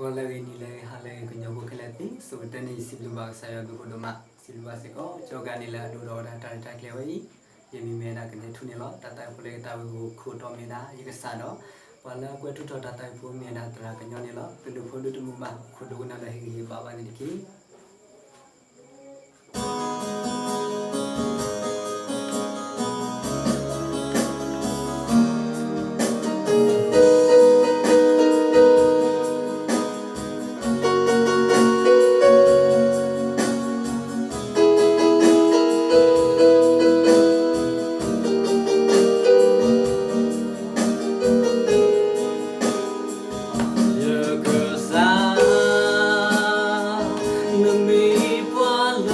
ဂီၤလၢအဂ့ၤ နံၤလၢအဂ့ၤ ဟါလၢအဂ့ၤ ကညီဖိခဲလၢာ်သ့ၣ် ဆိကတၢၢ်န့ၣ် ယစံးဘျုးဘၣ်ကစၢ်ယွၤအဘျုးအဖှိၣ်ဒိၣ်မး, စံးဘျုးဘၣ်စ့ၢ်ကီး ကၠီကါန့ၣ်လၢအဒိးဒီးဝဲဒၣ်တၢ်ရဲၣ်တၢ်ကျဲၤဝဲအံၤ, ယမံၤမ့ၢ်ဝဲဒၣ်ကနဲထူန့ၣ်လီၤ. တၢ်သးဝံၣ်ဖိလၢယကသးဝံၣ်အခိၣ်တီမ့ၢ်ဝဲဒၣ် ယကစၢ်ဒီး ပှၤလၢအကွဲးထူၣ်ထီၣ်တၢ်သးဝံၣ်ဖိမ့ၢ်ဝဲဒၣ်သရၣ်ကညီန့ၣ်လီၤ. ပဒိၣ်ဖိဒိၣ်တမုာ်ဘၣ် ခိၣ်ဒိကနၣ်ဒီးဟ့ၣ်ဂံၢ်ဟ့ၣ်ဘါဘၣ်န့ၣ်တက့ၢ်. ယကစၢ်, နမ့ၢ်ပှၤလၢ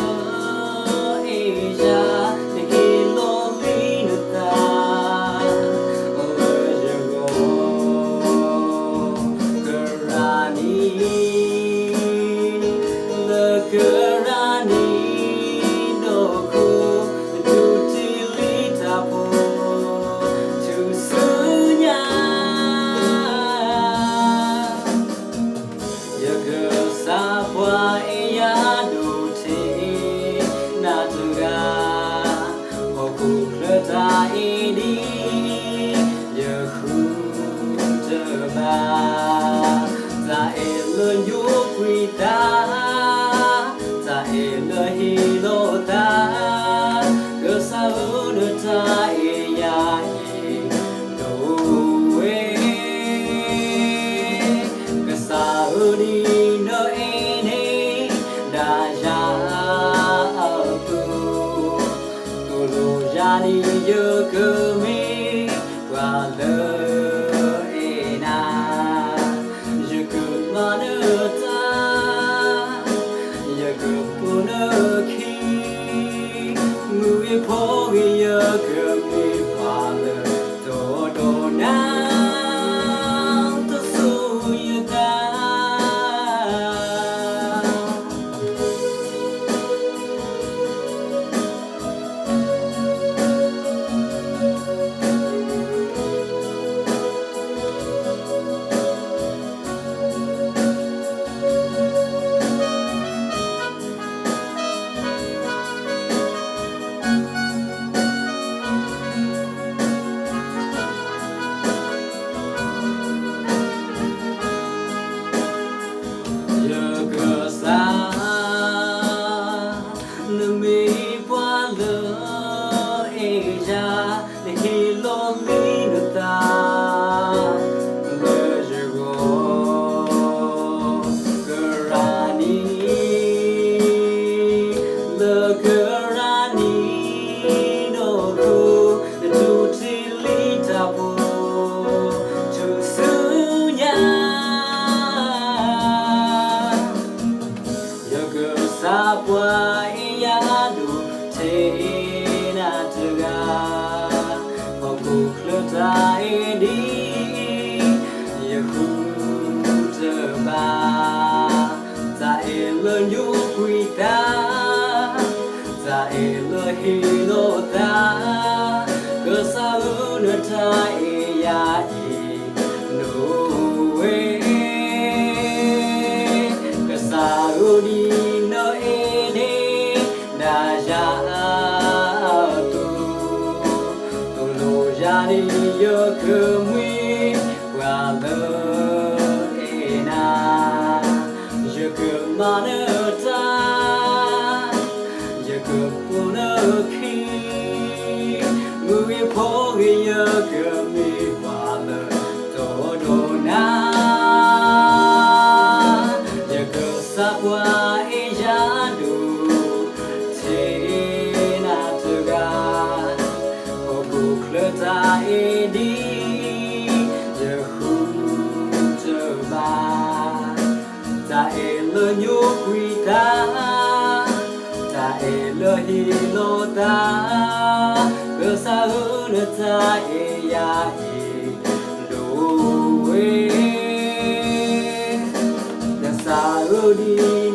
အအဲၣ်ယၤ, နဟ့ၣ်လီၤလံနသး လၢယဂီၢ်, ကရၢန့ၣ်, လၢကရၢန့ၣ်ဒီးခိၣ်, နထူတ့ၢ်လံတၢ်ဖိ ထူၣ်စုညါ. ယကစၢ်ပှၤအဲၣ်ယၤဒိၣ်ထဲနၤတဂၤ, ဟီၣ်ခိၣ်ချၢတၢ်အဲၣ်ဒ်အံၤ ယဃုတဘၣ်, တၢ်အဲၣ်လၢညိကွံာ်သး, တၢ်အဲၣ်လၢဟ့ၣ်လီၤသး, ကစၢ်ဧၢ နတၢ်အဲၣ်ယၤအံၤဒိၣ်ဝဲ ကစၢ်ဧၢ ဒ်နအဲၣ်န့ၣ် ဒၣ်ယၤအသိး, သိၣ်လိယၤဒ်ယကမ့ၢ်ပှၤလၢအအဲၣ်နၤ, ယကမၤနတၢ်, ယကပိာ်နခံ, မုၢ်ဂ့ၤဖီဂ့ၤ ယကမ့ၢ်ပှၤလၢတီဒီးနၤ, တစိၤယသး ယကစၢ်, နမ့ၢ်ပှၤလၢအအဲၣ်ယၤ, နဟ့ၣ်လီၤလံနသး လၢယဂီၢ်, ကရၢန့ၣ်, လၢကရၢန့ၣ်ဒီးခိၣ်, နထူတ့ၢ်လံတၢ်ဖိ ထူၣ်စုညါ. ယကစၢ်ပှၤအဲၣ်ယၤဒိၣ်ထဲနၤတဂၤ, ဟီၣ်ခိၣ်ချၢတၢ်အဲၣ်ဒ်အံၤ ယဃုတဘၣ်, တၢ်အဲၣ်လၢညိကွံာ်သး, တၢ်အဲၣ်လၢဟ့ၣ်လီၤသး, ကစၢ်ဧၢ နတၢ်အဲၣ်ယၤအံၤဒိၣ်ဝဲ ကစၢ်ဧၢ ဒ်နအဲၣ်န့ၣ် ဒၣ်ယၤအသိး, သိၣ်လိယၤဒ်ယကမ့ၢ်ပှၤလၢအအဲၣ်နၤ, ယကမၤနတၢ် ယကပိာ်နခံ, မုၢ်ဂ့ၤဖီဂ့ၤ ယကမ့ၢ်ပှၤလၢတီဒီးနၤ, ယကစၢ်ပှၤအဲၣ်ယၤဒိၣ်ထဲနၤတဂၤ, ဟီၣ်ခိၣ်ချၢတၢ်အဲၣ်ဒ်အံၤ ယဃုတဘၣ်, တၢ်အဲၣ်လၢညိကွံာ်သး, တၢ်အဲၣ်လၢဟ့ၣ်လီၤသး, ကစၢ်ဧၢ နတၢ်အဲၣ်ယၤအံၤဒိၣ်ဝဲ, ကစၢ်ဧၢ ဒ်